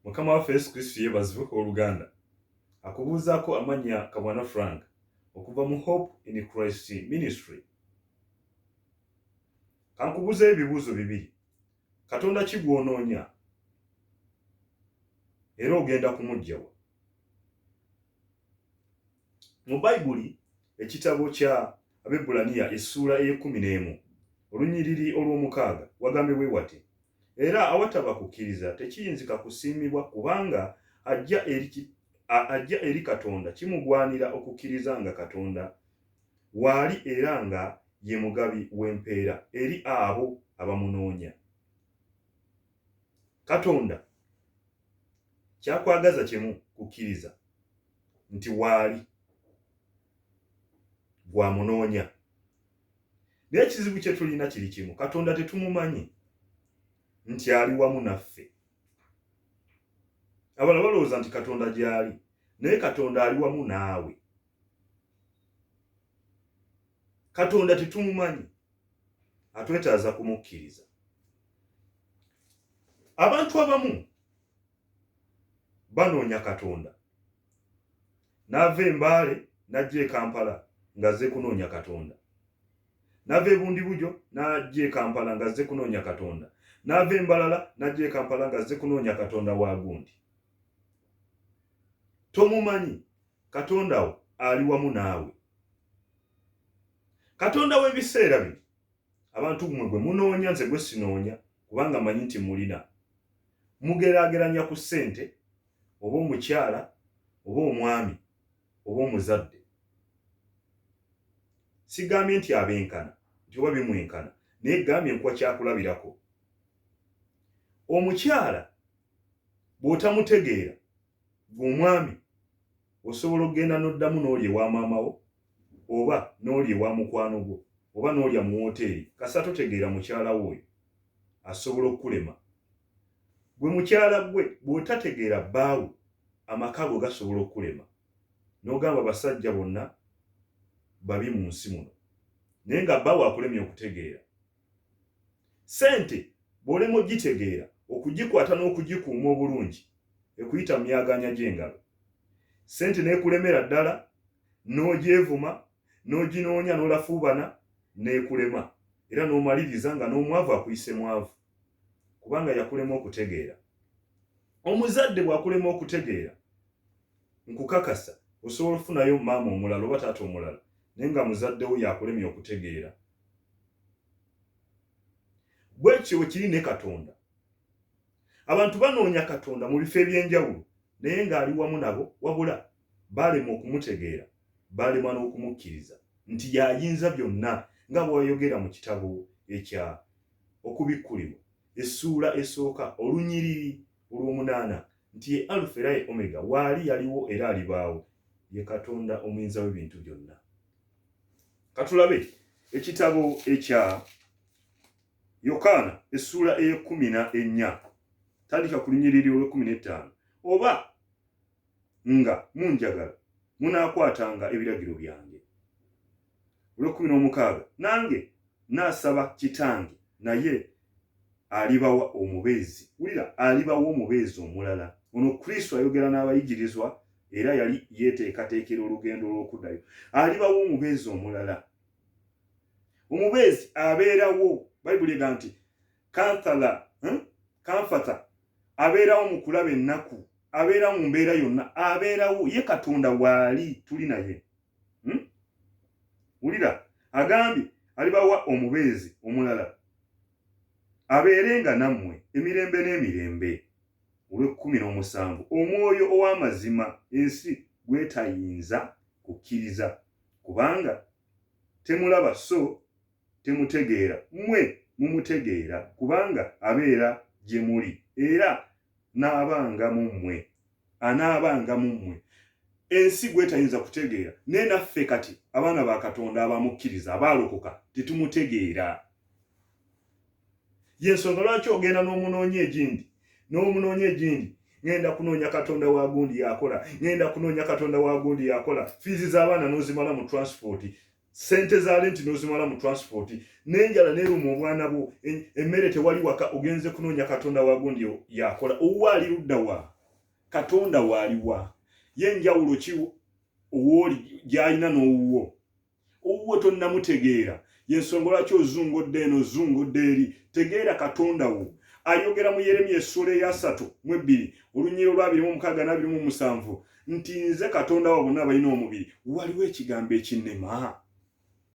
Mukama waffe Yesu Kristo yeebazibwe. Oluganda akubuuzaako amannya Kabwana Frank okuva mu Hope in Christ Ministry. Kankubuuzeyo ebibuuzo bibiri. Katonda ki gw'onoonya era ogenda kumuggyawa? Mu Bayibuli ekitabo kya Abebbulaniya essuula ey'ekkumi n'emu olunyiriri olw'omukaaga wagambye bwe wati, Era awataba kukkiriza tekiyinzika kusiimibwa, kubanga ajja eri, ajja eri Katonda kimugwanira okukkiriza nga Katonda waali era nga ye mugabi w'empeera eri abo abamunoonya. Katonda kyakwagaza kimu kukkiriza nti waali gwamunoonya. Naye ekizibu kye tulina kiri kimu, Katonda tetumumanyi nti ali wamu naffe. Abalala balowooza nti Katonda gy'ali, naye Katonda ali wamu naawe. Katonda tetumumanyi, atwetaaza kumukkiriza. Abantu abamu banoonya Katonda n'ava e Mbale n'ajja e Kampala ng'azze kunoonya Katonda, n'ava e Bundibugyo n'ajja e Kampala ng'azze kunoonya Katonda, n'ava e Mbalala n'ajja e Kampala ng'azze kunoonya Katonda wa gundi. Tomumanyi Katonda wo ali wamu naawe. Katonda w'ebiseera bino abantu mmwe gwe munoonya nze gwe sinoonya kubanga manyi nti mulina. Mugeraageranya ku ssente oba omukyala oba omwami oba omuzadde. Sigambye nti abenkana nti oba bimwenkana naye gambye nkuwa kyakulabirako. Omukyala bw'otamutegeera gwe omwami osobola okugenda n'oddamu n'olya ewa maama wo oba n'olya ewa mukwano gwo oba n'olya mu wooteeri kasita totegeera mukyala wo oyo asobola okukulema. Gwe mukyala gwe bw'otategeera bbaawo amaka go gasobola okukulema n'ogamba abasajja bonna babi mu nsi muno naye nga bbaawo akulemye okutegeera. Ssente bw'olema ogitegeera okugikwata n'okugikuuma obulungi ekuyita mu myagaanya gy'engalo. Ssente n'ekulemera ddala n'ogyevuma n'oginoonya n'olafuubana n'ekulema era n'omaliriza nga n'omwavu akuyise mwavu kubanga yakulema okutegeera. Omuzadde bw'akulema okutegeera nkukakasa osobola okufunayo maama omulala oba taata omulala naye nga muzadde wo yakulemye okutegeera. Bwekityo bwe kiri ne Katonda. Abantu banoonya Katonda mu bifo eby'enjawulo naye ng'ali wamu nabo wabula baalemwa okumutegeera, baalemwa n'okumukkiriza nti y'ayinza byonna nga bw'ayogera mu kitabo ekya Okubikkulirwa essuula esooka olunyiriri olw'omunaana nti ye Alufa era ye Omega, waali, yaliwo era alibaawo, ye Katonda omuyinza w'ebintu byonna. Katulabe ekitabo ekya Yokaana essuula ey'ekkumi na ennya, tandika ku lunyiriri olw'ekkumi n'ettaano. Oba nga munjagala munaakwatanga ebiragiro byange. Olw'ekkumi n'omukaaga, nange naasaba Kitange naye alibawa omubeezi. Wulira, alibawa omubeezi omulala. Ono Kristo ayogera n'abayigirizwa era yali yeeteekateekera olugendo lw'okuddayo. Alibawa omubeezi omulala. Omubeezi abeerawo. Bayibuli ega nti kanthala, Comforter, abeerawo mu kulaba ennaku, abeerawo mu mbeera yonna, abeerawo. Ye Katonda waali, tuli naye. Wulira, agambye alibawa omubeezi omulala abeerenga nammwe emirembe n'emirembe. Olw'ekkumi n'omusanvu, omwoyo ow'amazima ensi gw'etayinza kukkiriza, kubanga temulaba so temutegeera, mmwe mumutegeera, kubanga abeera gye muli era n'abanga mu mmwe, anaabanga mu mmwe. Ensi gwetayinza kutegeera, naye naffe kati abaana ba Katonda abamukkiriza abaalokoka tetumutegeera. Y'ensonga lwaki ogenda n'omunoonya egindi n'omunoonya egindi ŋenda kunoonya Katonda wa gundi yakola, ŋenda kunoonya Katonda wa gundi yakola. Fiizi z'abaana n'ozimala mu transport, sente za lenti n'ozimala mu transport, n'enjala n'eruma obwana bwo, emmere tewali waka, ogenze kunoonya Katonda wa gundi yakola. Owuwo ali ludda wa? Katonda waaliwa? Ye njawulo ki owooli gy'alina n'owuwo? Owuwo tonnamutegeera, y'ensonga lwaki ozunga odda eno, ozunga odda eri. Tegeera Katonda wo. Ayogera mu Yeremiya essuula eyasatu mu ebbiri, olunyiriri olwabiri mu mukaaga n'abiri mu musanvu, nti nze Katonda wa bonna abalina omubiri. Waliwo ekigambo ekinnema?